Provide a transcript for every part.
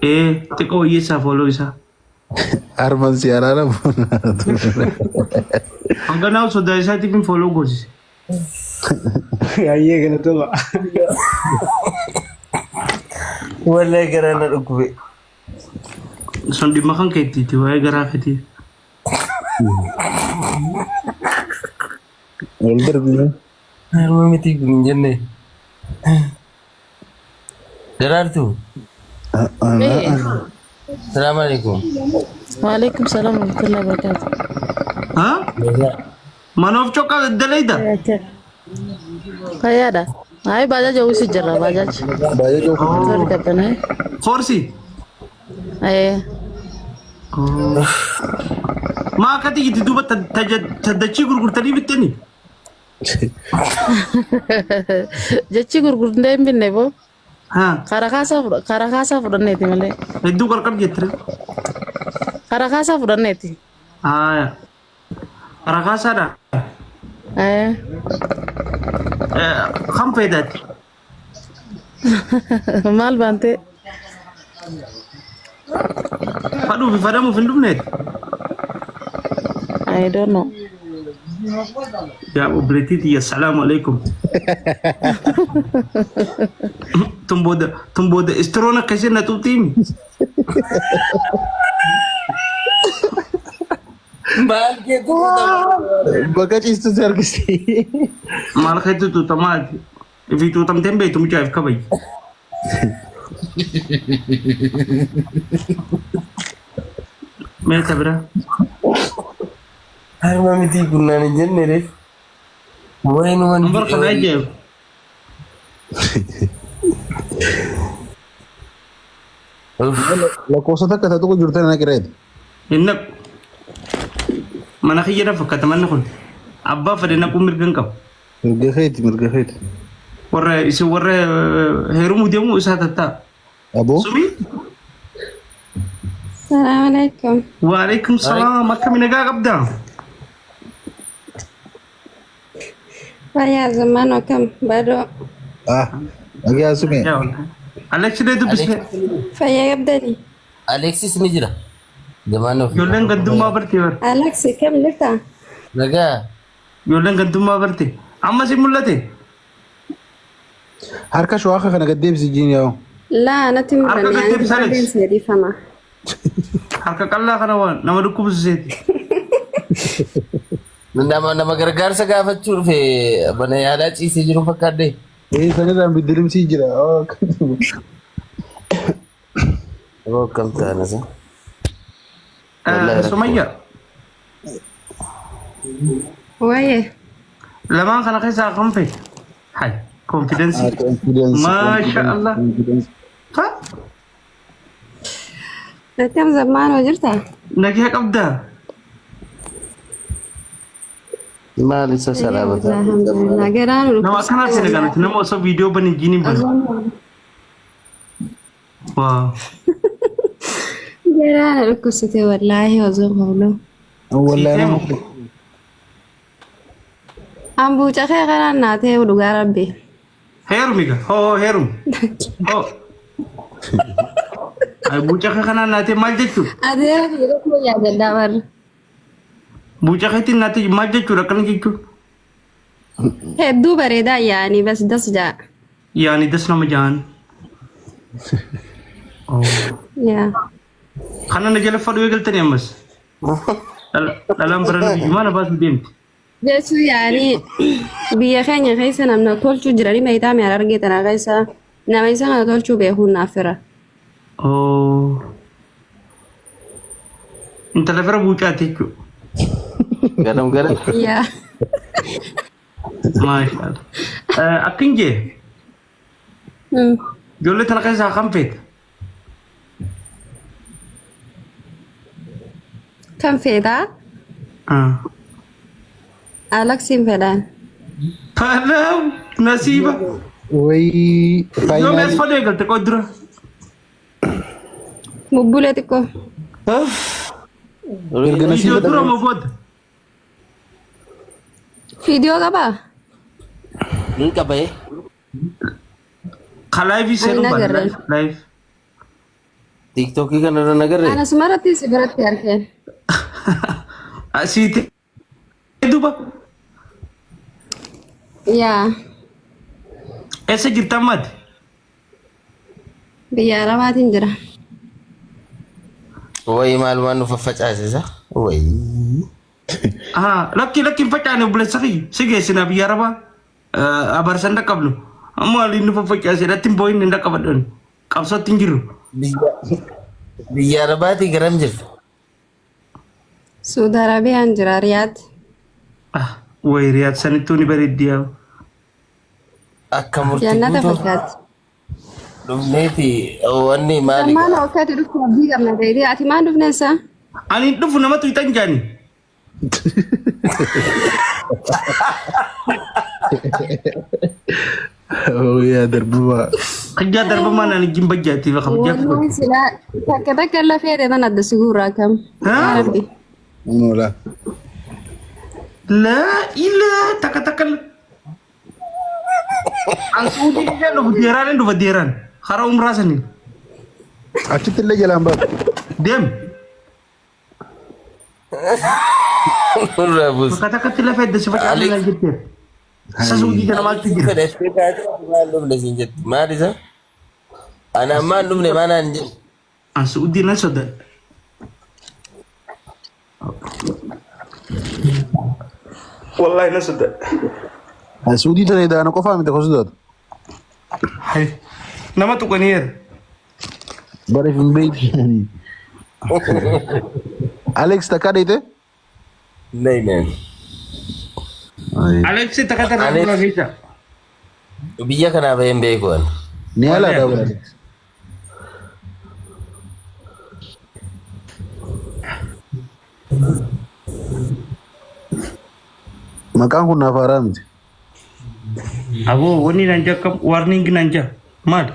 Ee xiqqoo hiyyeessaa fooloo isaa. Arman si araara Hanganaa sodaa isaatiif hin fooloo goosise. Ayyee galatooma. Wallahi garaa na dhukkube. Sun dhimma kan keetiiti waa'ee garaa keetii. Wal darbine. Harma miti kun hin jenne. Daraartuu. Salaamu alaikum. Waalaikum salaam warahmatullahi wabarakatuh. Ha? Mana of cokka dalayda? Fayyaadha. Ay bajaaj uwwisu jirra bajaaj. Baay'ee coofu. Motorri qabbanaa. Forsi? Eh, Maa akkati itti duuba taddachii gurgurtanii bittanii? Jechi gurgurdee hin binne boo. Haa. Karaa kaasaa fudha karaa kaasaa fudhanneeti malee. Hedduu qarqar jettire. Karaa kaasaa fudhanneeti. Haaya. Karaa kaasaadha. Eh. Kam faayidaati? Maal baantee? Fadhuu fi fadamuuf hin dhufneeti. I don't know. Yaa obboleettii tiyya assalaamu alaikum. Tun booda tun booda istiroon akka isheen na tuqxiimi. Maal keetu tuutama? Bakka ciistu si argisi. Maal keetu tuutamaati? Ifii tuutamtee hin beektu mucaa if kabaji. Mee ta biraa. Harma miti kun naan hin jenne reef. Wayinuman Ambar kana ajaa'ibu. Lakkoofsa takka ta tuqu jirtan na qireeti. Hin naqu. Mana kiyya na fakkaata manni kun. Abbaa fedhe naquu mirga hin qabu. Mirga keeti mirga keeti. Warra isin warra heerumuu deemu isaa tattaa. Aboo. Sumi. Salaam alaikum. Waalaikum salaam. Akkami nagaa qabdaa? Fayyaa zammaan akkam badoo. Ah. Nagaa sumee. Yaa wallah. Alex illee dubbisne. Fayyaa qabdanii. Alexis ni jira. Zamaan ofii. Ijoolleen gandummaa barte bar. Alex kam jirta? Nagaa. Ijoolleen gandummaa barte. Amma si mul'ate. Harka shawaa kana gad deebisi jiin yaa'u. Laa natti Harka mul'anne gad ani deebisi Alex. deebisee dhiifama. Harka qal'aa kana waan nama dhukkubsiseeti. Nama nama gargaarsa gaafachuu dhufe mana yaalaa ciisee jiru fakkaadde. Ee sanirraan biddilimsii jira. Yeroo akkam ta'an isa. Wallahi rakkoo. Sumayya Waayee. lamaan kana keessaa kam feete? Hay konfidensii. Confidence. Maasha Allah. Ha? Akkam zammaanoo jirta? Nagaa qabdaa? Maal isa salaamata? Alhamdulillah garaan Nama akkanaa fedha kanatti nama osoo viidiyoo bane jiiniin bane. Waa. Garaan dhukkubsate wallaahi osoo hawlu. Wallahi nama Ambuuca kee kanaan naa ta'e dhugaa rabbi. Heerumi ga. Hoo hoo heerumi. Hoo. Ay buuca kee kanaan naatee maal jechuudha? Adeera yeroo koo yaadadhaa barra. Buuca keetiin naatee maal jechuudha akkana jechuudha? Hedduu bareedaa yaani bas das jaa. Yaani das nama jaan. Yaa. Kana na jala fadhu eegaltanii ammas. Dhalaan barana biyyumaa na baasuu deemti. Jechuun yaani biyya keenya keessa namna tolchuu jiranii meetaa mi'aan argee tana keessa nama isa kana tolchuu beekuun naaf fira. Oh. Intala fira buucaati jechuudha. Garam garam. Yaa. Maashaallah. Akkin jee ijoollee tana keessaa kam feeta? Kan feetaa? Ah. Alaksiin fedhaan. Falaw nasiiba. Wayii Yoom faayinaalii. as fadhu eegalte qoy dura. Bubbulee xiqqoo. Erga nasiiba Viidiyoo dura moo booda? Viidiyoo qabaa? Ni qaba eh. Ka laayivii seenuu Ani baana nagarra. laayiv. Tiiktookii kanarra nagarree? Ana sumarratti si biratti argeen. Siiti duuba. Yaa. Eessa jirta ammaati? Biyya Arabaatiin jira. Wayii maalumaan nu faffacaasisa. Wayii. Ah, lakki lakki hin facaane obboleessa kiyya. Si geessina biyya Arabaa. Abarsan dhaqqabnu. Amma waliin nu faffacaase irratti hin boo'in hin dhaqqabadhu. Qabsootti hin jirru. Biyya Arabaatii garam jirta? Suudi Arabiyaan jira Riyaad. Ah, wayi Riyaad sanittuu ni bareeddi yaa. Akka murtii Jannata guutuu fakkaatti. dhufneeti wanni maali? Maal akkati dhuftu abdii qabna ta'ee ati maal dhufne isaa? Ani hin dhufu namatu ixan jaani. Yaa darbumaa. Kijjaa darbamaa naan ijjiin bajjaatti kabajaa fi Wallahi silaa takka takka lafee ta'e adda si guurraa kam. Haa? Rabbi. Nola. Laa ilaa takka takka. An suudii isheen dhufu deeraan hin dhufa deeraan. Karaa umraa sanii. Achitti illee jalaan baatu. Deem. Nurraa buusi. Takka takkatti lafa edda si facaasuu Alex. naan jetteera. Isa suudii kana maaltu jira? Fedhattee kaatee maal dhufne siin jetti. Maal isa? Ani ammaan dhufne maal naan jedhu? An suudii nan sodaadha. Wallahi nan sodaadha. Suudii tana idaana qofaa miti kan sodaatu. Hai. Nama tuqaniira. Bara hin beektu. Alex takkaa dheete? Nee nee. Alex takka takka Alex. dura keessa. Biyya kanaa bahee hin beeku ani. Ni haala dha Alex. Maqaan kun naaf haaraa miti. Aboo wanni naan jaa akkam warning naan jaa maali?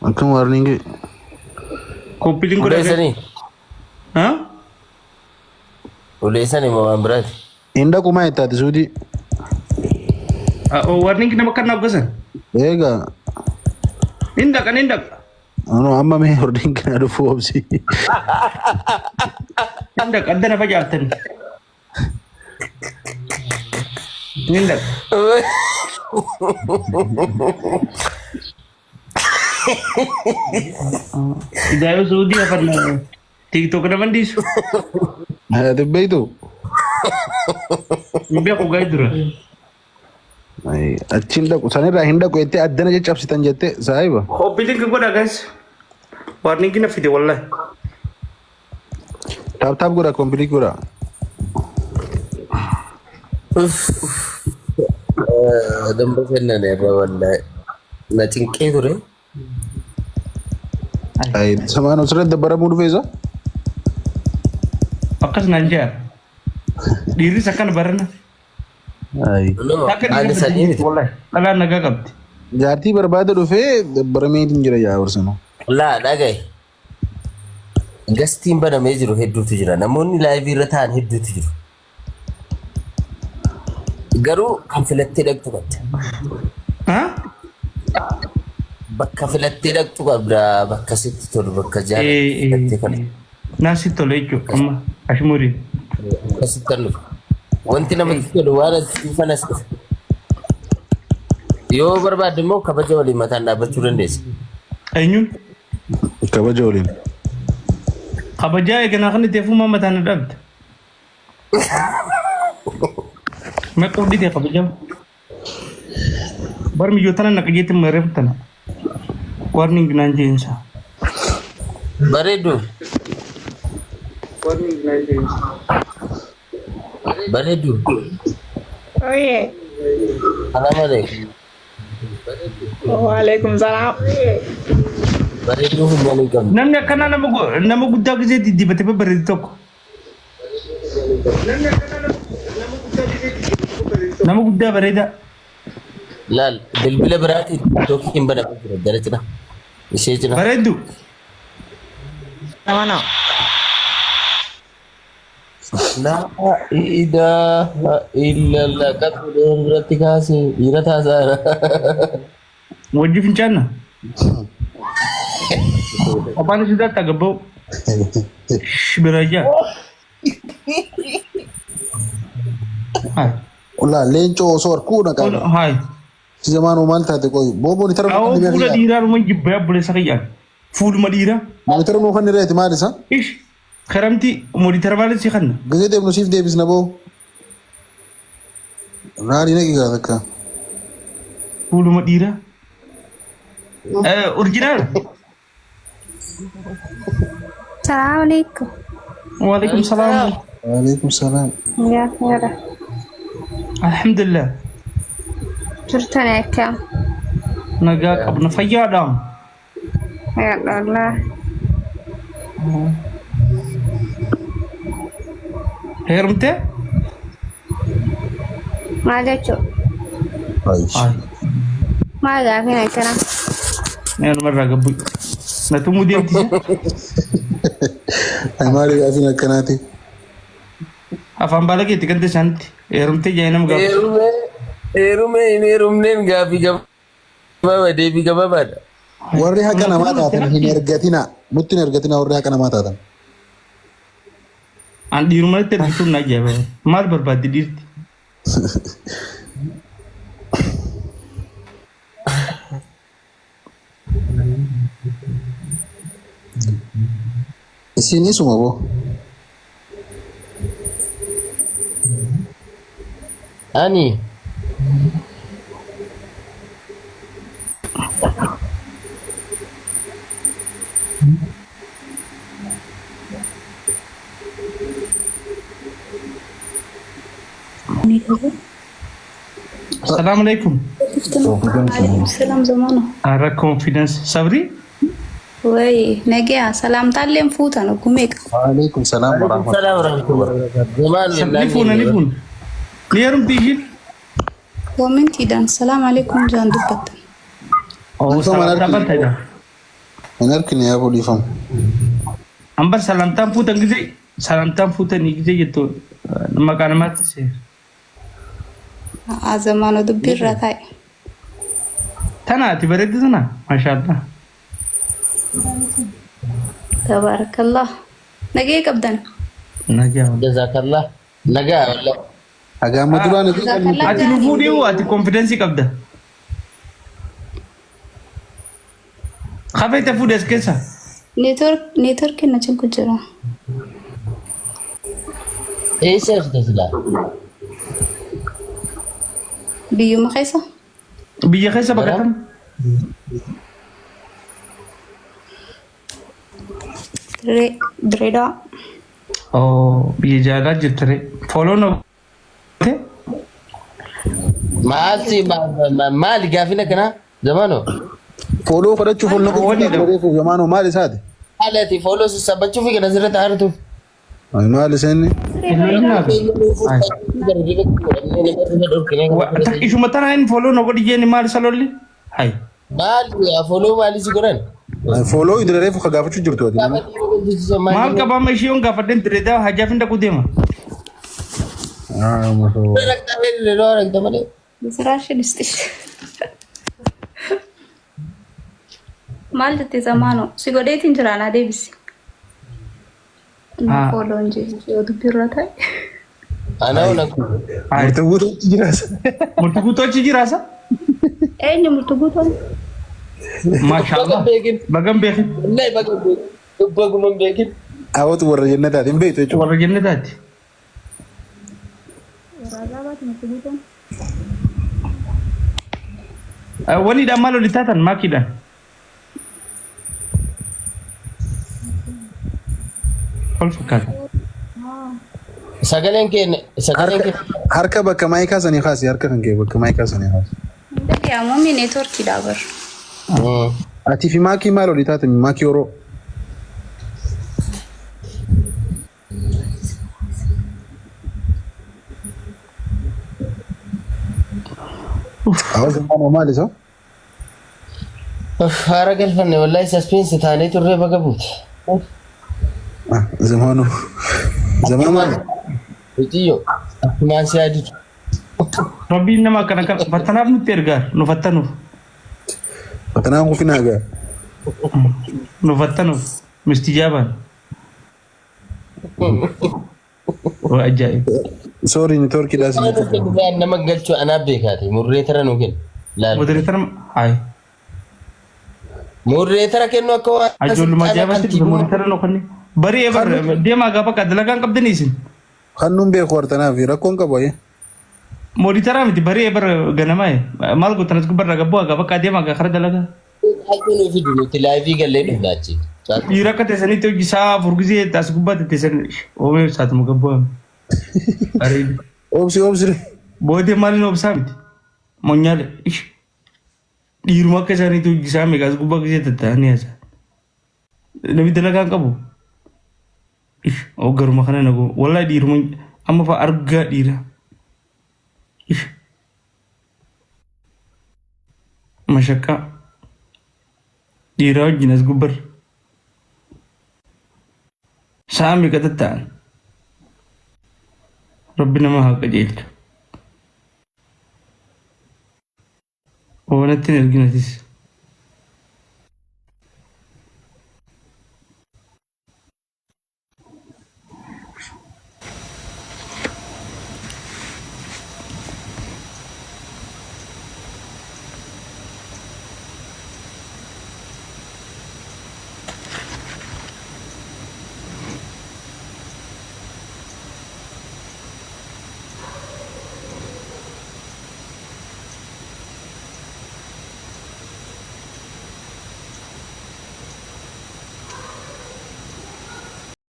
Akkam warning. Koppiliin godha. Uleessanii? Ha? Uleessanii moo waan biraati? Hin dhaqu maa itti ati suudii? Warning nama kan naaf gasan. Eegaa. Hin dhaqan hin dhaqa. Ano amma mee hordiin kana dhufu obsi. Hin dhaqa adda na facaaftan. Hin dhaqa. Idaayoo Suudii hafan TikTok nama hin dhiisu. Ati beektu? Hin beeku gaa'e dura. Achi hin dhaqu sanirraa hin dhaqu jettee addana caccabsitan jettee saahiba. Copy link godha guys. Warning na fide wallahi. Tap tap godha complete godha. Damba kennan irra wallahi. Na cinqee ture. Ay samaan osirratti dabbaramuu dhufe isa? Akkas naan jaa. Dhiirris akkana barana. Ay. No, Takka ani dhiirri sadii miti. wallahi. Dhalaan nagaa qabdi. Jaartii barbaada dhufee dabbarameetiin jira yaa warsano. Laa dhagaye. Gastiin banamee jiru hedduutu jira. Namoonni laayivii irra taa'an hedduutu jiru. Garuu kan filattee dhaqxu qabda. Ha? Bakka filattee dhaqxu qabda. Bakka sitti tolu, bakka jaallattu filattee kan Naa sitti tola jechuudha amma ashmuriin. akkasitti kan dhufu. Wanti namatti tolu waan as dhufan as dhufu. Yoo barbaadde immoo kabaja waliin mataan dhaabbachuu dandeessa. Eenyuun? Kabaja waliin. Kabajaa eeganaa kan itti fuuma mataan na dhabde. Meeqa hodhite kabajaa? Bar miyyoo tana naqa jeetti mareef tana. Warning naan jeensa. Bareedu. Bareedu. Oye, Salaam alaikum. waalaikum salaam. Bareedduu funyaan hin qabdu. Namni akkanaa nama nama guddaa gisee diddibatee babbareedu tokko. Nama guddaa bareedaa. Laal bilbila biraatiin tiktookiin banamee jira jara cina. Ishee cina. Bareeddu. Nama Laa ilaaha illallah qaxxee biratti kaasee dhiira taasaara. Wajji fincaanna. Qophaan isii tatta gabba'u. Birayyaa. Hai. Ollaa leencoo osoo harkuu na qaba. Hai. Si zamaanuu maal taate qoy. Boo monitara nuu Awoo kan fuula reeti. dhiiraa dhuma jibbee obboleessa kiyyaan. Fuuluma dhiiraa. Monitara nuu kan reeti maal isa? Ish. Karamti monitara maal si kanna? Gizee deemnu siif deebisna boo. Raalii naqi gaa takka. Fuuluma dhiiraa. Orjinaal. Salaamu alaikum. Waalaikum salaam. Waalaikum salaam. Yaa khayra. Alhamdulillah. Jirtan akkam? Nagaa qabna fayyaadha. Yaa Allah. Heerumtee? Maal jechuu? Ay. Maal gaafiin akkana? Mee namarraa gabbu. Na tumuu deemti. Ay maali gaafiin akkanaati? Afaan baalageetti ganda isaanitti. Heerumtee jaa'ee nama gaafatu. Heerumee heerumee hin heerumneen gaafii gabaabaa deebii gabaabaadha. Warri haqa namaa taatan hin ergatina. Nutti hin ergatina warri haqa namaa taatan. An dhiirumatti ergituun na ajaa'iba. Maal barbaaddi dhiirti? Isin isuma boo. Ani Assalaamu alaikum. Alaikum zamana. Ara confidence sabri. Way nagaya salaamtaalleen fuutan ogumee Waalaikum salaam wa rahmatullahi. Salaam warahmatullahi wabarakatuh. Ni fuuna ni fuuna. Ni heerumti ishiin. koomentiidhaan salaam alaikum jaan dubbattan. Oh, Dhiifama salamtaan harki. bantaadha. Hin harkine yaa boo dhiifama. Ambar salamtaan fuutan gisee salamtaan fuutanii gisee jettu maqaa namaatti seera. Haa zamaana dubbiirra taa'e. Tana ati bareeddu tana maashaallah. Tabaarakallah. Nagaya qabdan. Nagaa. Jazakallah. Nagaa wallah. Haga amma duraan Jazakallah Ati nu fuudhii ati konfidensi qabda. Kafeete fuudhe as keessa. Neetworkiin na cinku jira. Eessa jirta silaa? Biyyuma keessa. Biyya keessa bakka tam. Dirree Dawaa. Oh, biyya jaalaa jirta re. Fooloo na goote. Maal si maali gaafiin akkanaa zamaanoo? Fooloo kadhachuuf ol nama Wani dha. reefu zamaanoo maal isaati? Maali ati fooloo sassaabachuu fi kana asirratti aartuuf? Ay maal iseen? Ishuma tana inni fooloo na godhi jeeni maal isa lolli? Hai. Maali fooloo maali si godhan? Fooloo idila reefu ka gaafachuu jirtu ati. Maal qabaama ishee yoon gaafadheen dirree dawaa hajaaf hin dhaqu deema. Misiraashin istish. Maal jette zamaanoo? Si godheetiin jira naa deebisi. Ah. Fooloon jee yoo dubbiirra taa'e. Hai. Murtii guutuutti jiraas. Murtii guutuu achi jiraasa? Eenyu murtuu guutuun? Maashaallah. Bagan beekin. Hawwatu warra jannataati hin beektu jechuudha. Warra jannataati. Waliidhaan maal olii taatan maakiidhaan? Wal fakkaata. Sagaleen keenya sagaleen keenya Harka bakka maayikaa sanii kaasi harka kan kee bakka maayikaa sanii kaasi. Dhaga'amuun neetworkiidha bar. Ati fi maakii maal olii taate maakii yeroo? Hawaasa maal maal isa? Haara galfanne wallahi suspense taanee turree baga buute. Zamaanoo. Zamaan maal? Iciyyo akkumaan si yaaditu. Rabbiin nama akkana kan fattanaaf nutti ergaa nu fattanuuf. Fattanaan kufinaa gaa. Nu fattanuuf mistijaabaan. Waa ajaa'iba. Sorry networkiidhaa Waan isin akka dhugaan nama galchuu anaa beekaate murree tara nuu kennu. Laal. Moderator hayi. Murree tara kennu akka waan Ijoolluma silxaana ajaa'ibatti dhufe kantiibummaa. moderator nu kenni. Barii ebar deemaa gaafa bakka dalagaan qabdanii isin. Kan nuun beeku hartanaaf rakkoon qabu ayee. Moderator miti barii ebar ganamaa maal gootan as gubbarraa gabboo gaa bakka deemaa gaa kara dalagaa. Caaltuu nuu fidu nuti live gallee dhufna achi. Caaltuu. Dhiira akka teessanitti hojii isaa furgisee as gubbaatti teessan oomee saatuma gabboo. Bareedu. Obsi obsi. Boodee maaliin obsaa miti? Monyaale. Dhiiruma akka isaaniitti hojii isaa meeqa as gubbaa gisee tatta'anii haasa'an. Namni dalagaa hin qabu. Garuma kana nagu. Wallahi dhiiruma amma fa'a argaa dhiira. Mashaqqaa. Dhiiraa wajjin as gubbarra. Sa'a meeqa tatta'an? Rabbi nama haa qajeelchu. Oonatti hin erginatis.